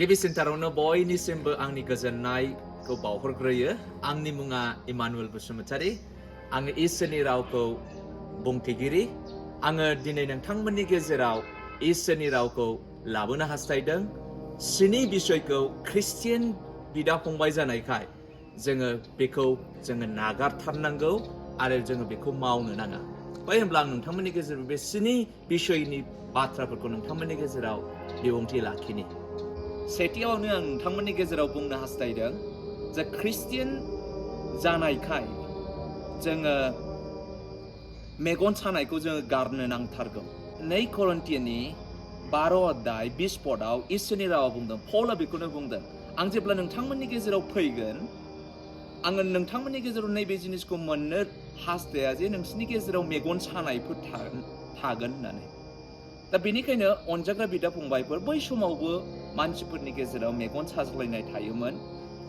गिबि सेन्टारावनो बयनिसिमबो आंनि गोजोननायखौ बावहरग्रोयो। आंनि मुङा इमानुएल बसुमतारी। आङो इसोरनि रावखौ बुंथिगिरि। आङो दिनै नोंथांमोननि गेजेराव इसोरनि रावखौ लाबोनो हास्थायदों। स्नि बिसयखौ ख्रिस्टियान बिदा फंबाय जानायखाय जोङो बेखौ नागारथारनांगौ आरो जोङो बेखौ मावनो नाङा। होनब्ला आं नोंथांमोननि गेजेराव बे स्नि बिसयनि बाथ्राफोरखौ नोंथांमोननि गेजेराव बिबुंथि लाखिनि। सेथियावनो आं नोंथांमोननि गेजेराव बुंनो हास्थायदों जे ख्रिस्टियान जानायखाय जोङो मेगन सानायखौ जोङो गारनो नांथारगौ। 2 करिन्थियानि 12 अध्याय 20 पदआव इसोरनि रावा बुंदों, पौला बेखौनो बुंदों, आं जेब्ला नोंथांमोननि गेजेराव फैगोन, आङो नोंथांमोननि गेजेराव नैबे जिनिसखौ मोननो हास्थाया जे नोंसोरनि गेजेराव मेगन सानायफोर थागोन होननानै। दा बेनिखायनो अनजाग्रा बिदा फंबायफोर, बै समावबो मानसिफोरनि गेजेराव मेगन साज्लायनाय थायोमोन।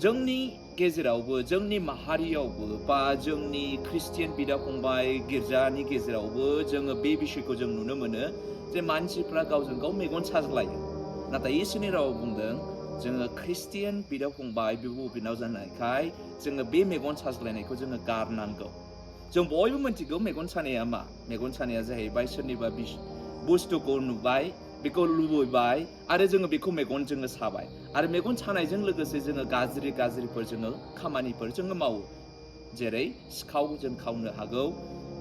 जोंनि गेजेरावबो, जोंनि माहारियावबो बा जोंनि ख्रिस्टियान बिदा फंबाय गिर्जानि गेजेरावबो जोङो बे बिसयखौ जों नुनो मोनो जे मानसिफ्रा गावजों गाव मेगन साज्लायो। नाथाय इसोरनि रावा बुंदों जोङो ख्रिस्टियान बिदा फंबाय बिब' बिनानाव जानायखाय जोङो बे मेगन साज्लायनायखौ जोङो गारनांगौ। जों बयबो मिथिगौ मेगन सानाया मा। मेगन सानाया जाहैबाय सोरनिबा बुस्थुखौ नुबाय, बेखौ लुबैबाय आरो जोङो बेखौ मेगनजोंनो साबाय। आरो मेगन सानायजों लोगोसे जोङो गाज्रिफोर जोङो खामानिफोर जोङो मावो। जेरै सिखाव जों खावनो हागौ,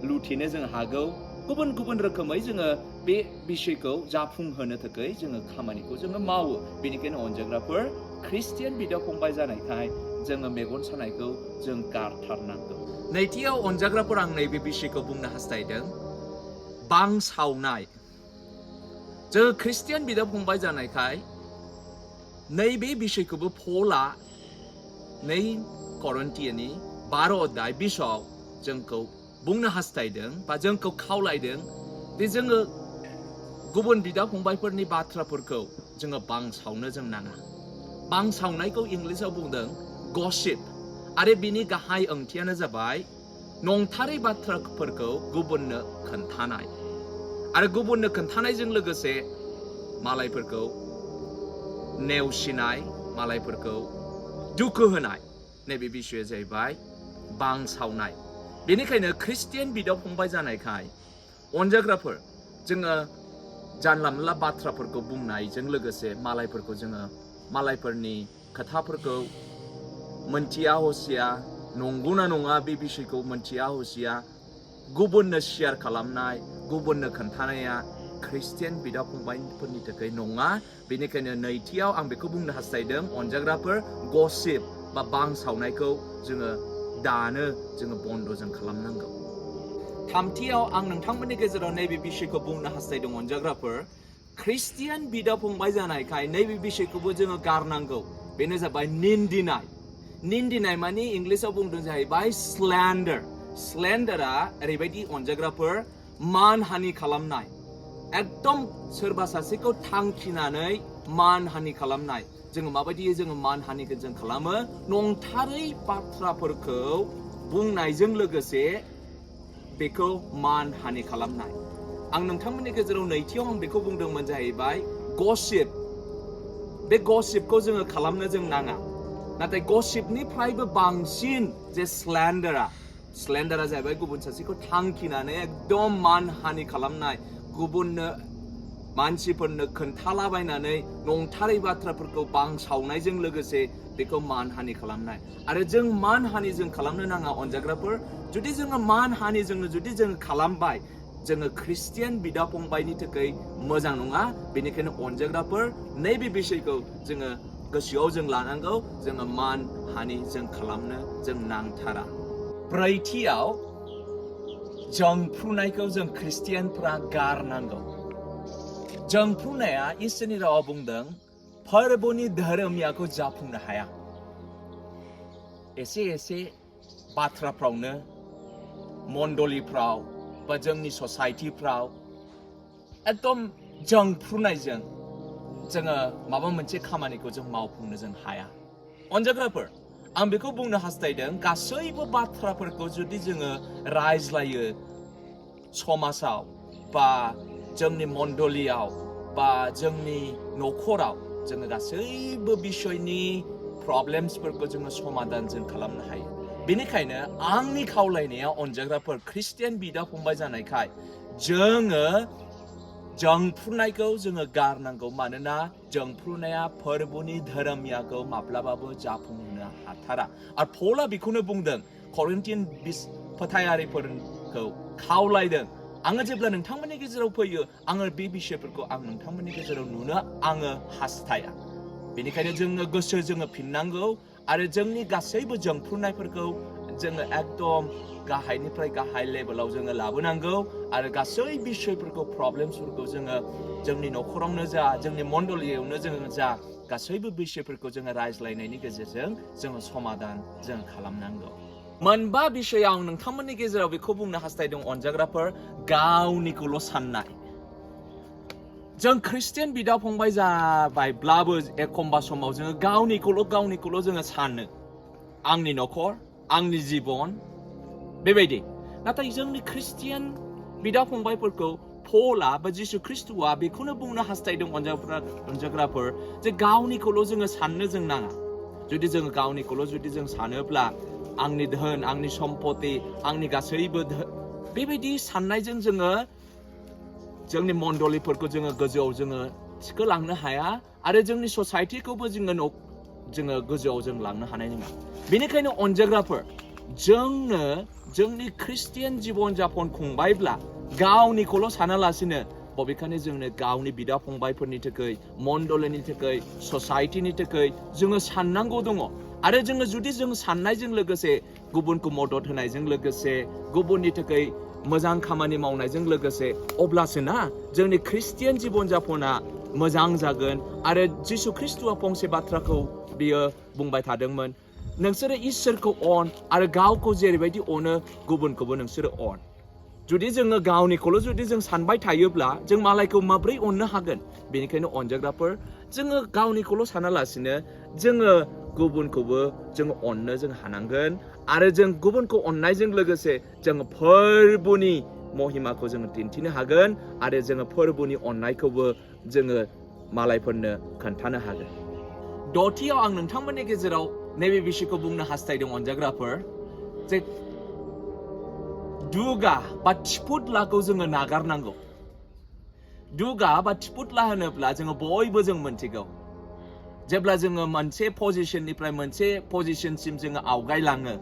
लुथिनो जों हागौ, गुबुन गुबुन रोखोमै जोङो बे बिसयखौ जाफुंहोनो थाखाय जोङो खामानिखौ जोङो मावो। बेनिखायनो अनजाग्राफोर, ख्रिस्टियान बिदा फंबाय जानायखाय जोङो मेगन सानायखौ जों गारथारनांगौ। नैथियाव अनजाग्राफोर, आं नैबे बिसयखौ बुंनो हास्थायदों, बांसावनाय। जोङो ख्रिस्टियान बिदा फंबाय जानायखाय नैबे बिसयखौबो पौला 2 करिन्थियानि 12 अध्याय 20 जोंखौ बुंनो हास्थायदों बा जोंखौ खावलायदों दि जोङो गुबुन बिदा फंबायफोरनि बाथ्राफोरखौ जोङो बांसावनो जों नाङा। बांसावनायखौ इंलिसाव बुंदों गसिप, आरो बिनि गाहाय ओंथियानो जाबाय नंथारै बाथ्राफोरखौ गुबुननो खोन्थानाय। आरो गुबुननो खोन्थानायजों लोगोसे मालायफोरखौ नेवसिनाय, मालायफोरखौ दुखु होनाय, नैबे बिसयआ जाहैबाय बांसावनाय। बेनिखायनो ख्रिस्टियान बिदा फंबाय जानायखाय अनजाग्राफोर, जोङो जानला मोनला बाथ्राफोरखौ बुंनायजों लोगोसे मालायफोरनि खोथाफोरखौ मोनथिया हसिया, नंगौना नङा बे बिसयखौ मोनथिया हसिया गुबुननो शेयार खालामनाय, गुबुननो खोन्थानाया ख्रिस्टियान बिदा फंबायफोरनि थाखाय नङा। बेनिखायनो नैथियाव आं बेखौ बुंनो हास्थायदों, अनजाग्राफोर, गसिप बा बांसावनायखौ जोङो बन्द' जों खालामनांगौ। थामथियाव आं नोंथांमोननि गेजेराव नैबे बिसयखौ बुंनो हास्थायदों, अनजाग्राफोर, ख्रिस्टियान बिदा फंबाय जानायखाय नैबे बिसयखौबो जोङो गारनांगौ। बेनो जाबाय निन्दिनाय। निन्दिनाय माने इंलिसाव बुंदों जाहैबाय स्लेन्डार। स्लेन्डारा ओरैबायदि अनजाग्राफोर, मानहानि खालामनाय, एकदम सोरबा सासेखौ थांखिनानै मानहानि खालामनाय। जोङो माबायदि जोङो मानहानिखौ जों खालामो? नंथारै बाथ्राफोरखौ बुंनायजों लोगोसे बेखौ मानहानि खालामनाय। आं नोंथांमोननि गेजेराव नैथियाव आं बेखौ बुंदोंमोन जाहैबाय गसिप। बे गसिपखौ जोङो खालामनो जों नाङा। नाथाय गसिपनिफ्रायबो बांसिन जे स्लेन्डारा जाहैबाय गुबुन सासेखौ थांखिनानै एकदम मानहानि खालामनाय, गुबुननो मानसिफोरनो खोन्थालाबायनानै नंथारै बाथ्राफोरखौ बांसावनायजों लोगोसे बेखौ मानहानि खालामनाय। आरो जों मानहानि जों खालामनो नाङा अनजाग्राफोर। जुदि जोङो मानहानि जुदि जोङो खालामबाय, जोङो ख्रिस्टियान बिदा फंबायनि थाखाय मोजां नङा। बेनिखायनो अनजाग्राफोर, नैबे बिसयखौ जोङो गोसोआव जों लानांगौ, जोङो मानहानि जों खालामनो जों नांथारा। ब्रैथियाव जंफ्रुनायखौ जों ख्रिस्टियानफ्रा गारनांगौ। जंफ्रुनाया इसोरनि रावा बुंदों फोरबोनि धोरोमियाखौ जाफुंनो हाया। एसे बाथ्राफ्रावनो, मण्डलिफ्राव बा जोंनि ससाइटिफ्राव एकदम जंफ्रुनायजों जोङो माबा मोनसे खामानिखौ जों मावफुंनो जों हाया। अनजाग्राफोर, आं बेखौ बुंनो हास्थायदों, गासैबो बाथ्राफोरखौ जुदि जोङो रायज्लायो समाजाव बा जोंनि मण्डलियाव बा जोंनि न'खराव, जोङो गासैबो बिसयनि प्रब्लेम्सफोरखौ जोङो समाधान जों खालामनो हायो बेनिखायनो आंनि खावलायनाया अनजाग्राफोर ख्रिस्टियान बिदा फंबाय जानायखाय जोङो जंफ्रुनायखौ जोङो गारनांगौ मानोना जंफ्रुनाया फोरबोनि धोरोमियाखौ माब्लाबाबो जाफुंहोनो हाथारा आरो पौला बेखौनो बुंदों करिन्थियान फोथायारिफोरखौ खावलायदों आङो जेब्ला नोंथांमोननि गेजेराव फैयो आङो बे बिषयफोरखौ आं नोंथांमोननि गेजेराव नुनो आङो हास्थाया बेनिखायनो जोङो गोसो जोङो फिननांगौ आरो जोंनि गासैबो जंफ्रुनायफोरखौ जोङो एकदम गाहायनिफ्राय गाहाय लेभेलाव जोङो लाबोनांगौ आरो गासै बिषयफोरखौ प्रब्लेम्सफोरखौ जोङो जोंनि नखरावनो जा जोंनि मण्डलियावनो जोङो जा गासैबो बिषयफोरखौ जोङो रायज्लायनायनि गेजेरजों जोङो समाधान जों खालामनांगौ मोनबा बिषयाव आं नोंथांमोननि गेजेराव बेखौ बुंनो हास्थायदों अनजाग्राफोर गावनिखौल' साननाय जों ख्रिस्टियान बिदा फंबाय जाबायब्लाबो एखमबा समाव जोङो गावनिखौल' जोङो सानो आंनि नखर आंनि जिबन बेबायदि नाथाय जोंनि ख्रिस्टियान बिदा फंबायफोरखौ पौला बा जिसु ख्रिस्ट'आ बेखौनो बुंनो हास्थायदों अनजाग्राफोर जे गावनिखौल' जोङो साननो जों नाङा जुदि जोङो गावनिखौल' जुदि जों सानोब्ला आंनि धोन आंनि सम्पति आंनि गासैबो बेबायदि साननायजों जोङो जोंनि मण्डलिफोरखौ जोङो गोजौआव जोङो थिखोलांनो हाया आरो जोंनि ससाइटिखौबो जोङो गोजौआव जों लांनो हानाय नङा बेनिखायनो अनजाग्राफोर जोंनो जोंनि ख्रिस्टियान जीवन जापन खुंबायब्ला गावनिखौल' सानालासिनो बबेखानि जोंनो गावनि बिदा फंबायफोरनि थाखाय मण्डलिनि थाखाय ससाइटिनि थाखाय जोङो साननांगौ दङ आरो जोङो जुदि जों साननायजों लोगोसे गुबुनखौ मदद होनायजों लोगोसे गुबुननि थाखाय मोजां खामानि मावनायजों लोगोसे अब्लासो ना जोंनि ख्रिस्टियान जीवन जापना मोजां जागोन आरो जिसु ख्रिस्ट'आ फंसे बाथ्राखौ बियो बुंबाय थादोंमोन नोंसोरो इसोरखौ अन आरो गावखौ जेरैबायदि अनो गुबुनखौबो नोंसोरो अन जुदि जोङो गावनिखौल' जुदि जों सानबाय थायोब्ला जों मालायखौ माब्रै अननो हागोन बेनिखायनो अनजाग्राफोर जोङो गावनिखौल' सानालासिनो जोङो गुबुनखौबो जोङो अननो जों हानांगोन आरो जों गुबुनखौ अननायजों लोगोसे जोङो फोरबोनि महिमाखौ जोङो दिन्थिनो हागोन आरो जोङो फोरबोनि अननायखौबो जोङो मालायफोरनो खोन्थानो हागोन दथियाव आं नोंथांमोननि गेजेराव नैबे बिषयखौ बुंनो हास्थायदों अनजाग्राफोर जे दुगा बा थिपुदलाखौ जोङो नागारनांगौ दुगा बा थिपुदला होनोब्ला जोङो बयबो जों मोनथिगौ जेब्ला जोङो मोनसे पजिशननिफ्राय मोनसे पजिशनसिम जोङो आवगायलाङो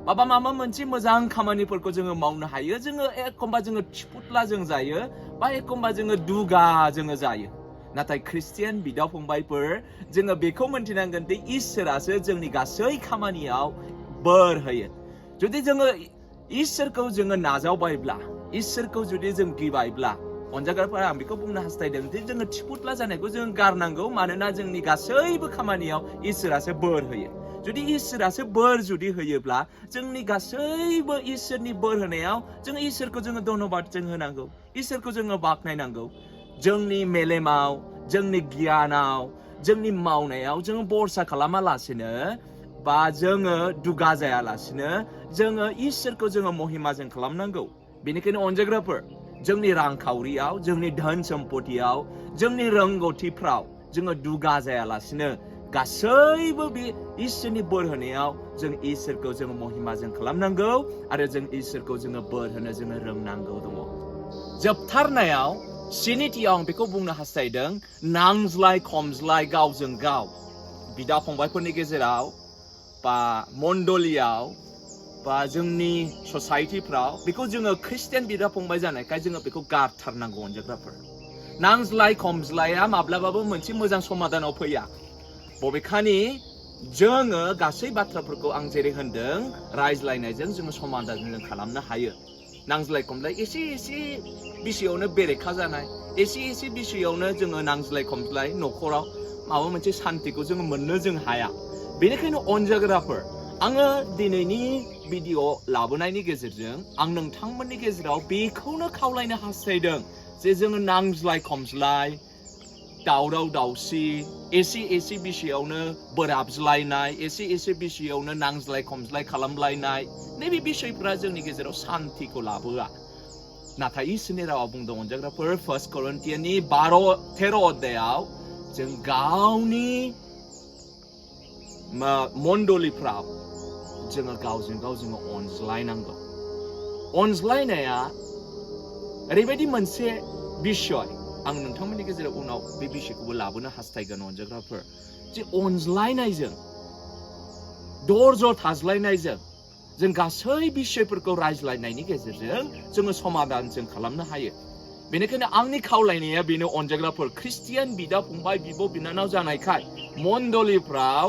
माबा मोनसे मोजां खामानिफोरखौ जोङो मावनो हायो जोङो एखमबा जोङो थिपुदला जों जायो बा एखमबा जोङो दुगा जोङो जायो नाथाय ख्रिस्टियान बिदा फंबायफोर जोङो बेखौ मोनथिनांगोन दि इसोरासो जोंनि गासै खामानियाव बोर होयो जुदि जोङो इसोरखौ जोङो नाजावबायब्ला इसोरखौ जुदि जों गिबायब्ला अनजाग्राफोरा आं बेखौ बुंनो हास्थायदों जे जोङो थिपुदला जानायखौ जों गारनांगौ मानोना जोंनि गासैबो खामानियाव इसोरासो बोर होयो जुदि इसोरासो बोर जुदि होयोब्ला जोंनि गासैबो इसोरनि बोर होनायाव जों इसोरखौ जोङो धन्यबाद जों होनांगौ इसोरखौ जोङो बाख्नायनांगौ जोंनि मेलेमाव जोंनि गियानाव जोंनि मावनायाव जोङो बरसा खालामालासिनो बा जोङो दुगा जायालासिनो जोङो इसोरखौ जोङो महिमाजों खालामनांगौ बेनिखायनो अनजाग्राफोर जोंनि रांखावरियाव जोंनि धोन सम्पतियाव जोंनि रोंगौथिफ्राव जोङो दुगा जायालासिनो गासैबो बे इसोरनि बोर होनायाव जों इसोरखौ जोङो महिमाजों खालामनांगौ आरो जों इसोरखौ जोङो बोर होनो जोङो रोंनांगौ दङ जोबथारनायाव स्निथियाव आं बेखौ बुंनो हास्थायदों नांज्लाय खमज्लाय गावजों गाव बिदा फंबायफोरनि गेजेराव बा मण्डलियाव बा जोंनि ससाइटिफ्राव बेखौ जोङो ख्रिस्टियान बिदा फंबाय जानायखाय जोङो बेखौ गारथारनांगौ अनजाग्राफोर नांज्लाय खमज्लाया माब्लाबाबो मोनसे मोजां समाधानाव फैया बबेखानि जोङो गासै बाथ्राफोरखौ आं जेरै होनदों रायज्लायनायजों जोङो समाधान जों खालामनो हायो नांज्लाय खमज्लाय एसे बिसयावनो बेरेखा जानाय एसे बिसयावनो जोङो नांज्लाय खमज्लाय नखराव माबा मोनसे सान्तिखौ जोङो मोननो जों हाया बेनिखायनो अनजाग्राफोर आङो दिनैनि भिडिअ लाबोनायनि गेजेरजों आं नोंथांमोननि गेजेराव बेखौनो खावलायनो हास्थायदों जे जोङो नांज्लाय खमज्लाय दावराव दावसि एसे बिसयावनो बोराबज्लायनाय एसे बिसयावनो नांज्लाय खमज्लाय खालामलायनाय नैबे बिसयफोरा जोंनि गेजेराव सान्तिखौ लाबोआ नाथाय इसोरनि रावा बुंदों अनजाग्राफोर 1 करिन्थियाननि 12-13 अध्यायाव जों गावनि मण्डलिफ्राव जोङो गावजों गाव जोङो अनज्लायनांगौ। अनज्लायनाया ओरैबायदि मोनसे बिसय, आं नोंथांमोननि गेजेराव उनाव बे बिसयखौबो लाबोनो हास्थायगोन अनजाग्राफोर, जे अनज्लायनायजों दर्ज थाज्लायनायजों जों गासै बिसयफोरखौ रायज्लायनायनि गेजेरजों जोङो समाधान जों खालामनो हायो। बेनिखायनो आंनि खावलायनाया बेनो अनजाग्राफोर, ख्रिस्टियान बिदा फंबाय बिब' बिनानाव जानायखाय मण्डलिफ्राव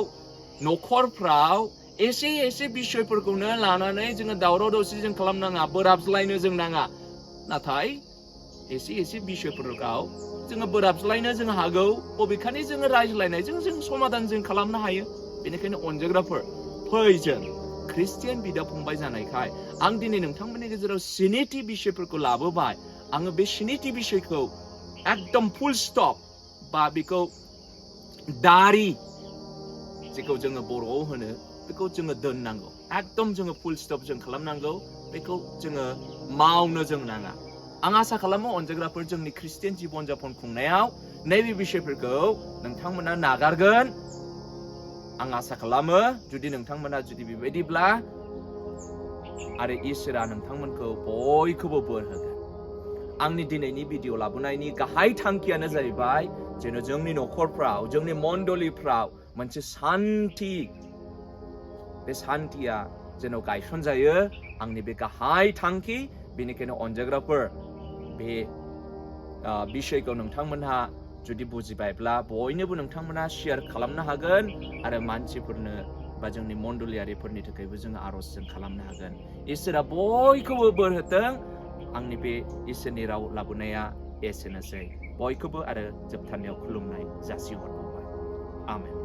न'खरफ्राव एसे बिसयफोरखौनो लानानै जोङो दावराव दावसि जों खालामनाङा, बोराबज्लायनो जों नाङा। नाथाय एसे बिसयफोरखौ जोङो बोराबज्लायनो जों हागौ, बबेखानि जोङो रायज्लायनायजों जों समाधान जों खालामनो हायो। बेनिखायनो अनजाग्राफोर, फै जों ख्रिस्टियान बिदा फंबाय जानायखाय आं दिनै नोंथांमोननि गेजेराव 7 बिसयफोरखौ लाबोबाय। आङो बे 7 बिसयखौ एकदम फुल स्टप बा बेखौ दारि जेखौ जोङो बर'आव होनो बेखौ जोङो दोननांगौ, एकदम जोङो फुल स्टप जों खालामनांगौ, बेखौ जोङो मावनो जों नाङा। आं आसा खालामो अनजाग्राफोर जोंनि ख्रिस्टियान जिबन जापन खुंनायाव नैबे बिसयफोरखौ नोंथांमोना नागारगोन। आं आसा खालामो जुदि नोंथांमोना जुदि बेबायदिब्ला आरो इसोरा नोंथांमोनखौ बयखौबो बोर होगोन। आंनि दिनैनि भिडिअ लाबोनायनि गाहाय थांखियानो जाहैबाय जेन' जोंनि न'खरफ्राव जोंनि मण्डलिफ्राव मोनसे सान्थि, बे सान्थिया जेन' गायसनजायो, आंनि बे गाहाय थांखि। बेनिखायनो अनजाग्राफोर, बे बिसयखौ नोंथांमोनहा जुदि बुजिबायब्ला बयनोबो नोंथांमोना शेयार खालामनो हागोन आरो मानसिफोरनो बा जोंनि मण्डलियारिफोरनि थाखायबो जोङो आर'ज जों खालामनो हागोन। इसोरा बयखौबो बोर होथों। आंनि बे इसोरनि राव लाबोनाया एसेनोसै। बयखौबो आरो जोबथारनायाव खुलुमनाय जासिहरबावबाय। आमेन।